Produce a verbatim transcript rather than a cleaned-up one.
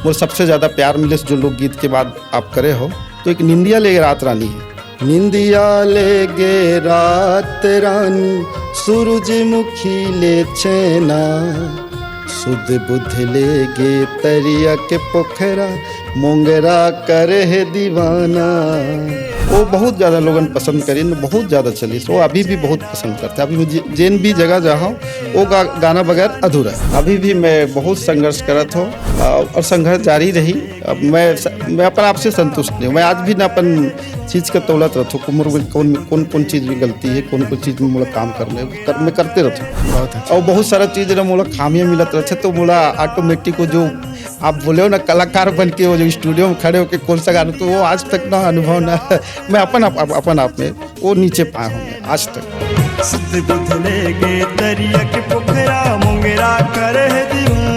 मोर सबसे ज्यादा प्यार मिले जो लोकगीत के बात आप करे हो, तो एक निंदिया ले रात रानी है। निंदिया ले गे रात रानी, सूरजमुखी ले चैना, सुध बुध ले गे तरिया के पोखरा, मोंगरा करे है दीवाना। वो बहुत ज्यादा लोगन पसंद करिन, बहुत ज्यादा चलिस, वो अभी भी बहुत पसंद करथे। अभी मैं जे-, जेन भी जगह जाहूँ, वो गा-, गाना बगैर अधूरा है। अभी भी मैं बहुत संघर्ष करत हूँ, आ, और संघर्ष जारी रही। अब मैं स-, मैं अपन आप से संतुष्ट नहीं हूँ। मैं आज भी ना अपन चीज के तौलत रहत हूँ, मोर में कौन, कौन, कौन चीज में गलती है, कौन, कौन चीज में मोला काम करने कर, मैं करते रहत हूँ। बहुत अच्छा। और बहुत सारा चीज ना मोला खामियां मिलत रहत है, तो मोला ऑटोमेटिक वो जो आप बोले हो ना, कलाकार बन के वो जो स्टूडियो में खड़े होके कौन सा गाना, तो वो आज तक ना अनुभव ना मैं अपन आप, आप, अपन आप में वो नीचे पाया हूँ मैं आज तक। सुध बुध ले गे तरिया के पोखरा, मोंगरा करे है दीवाना।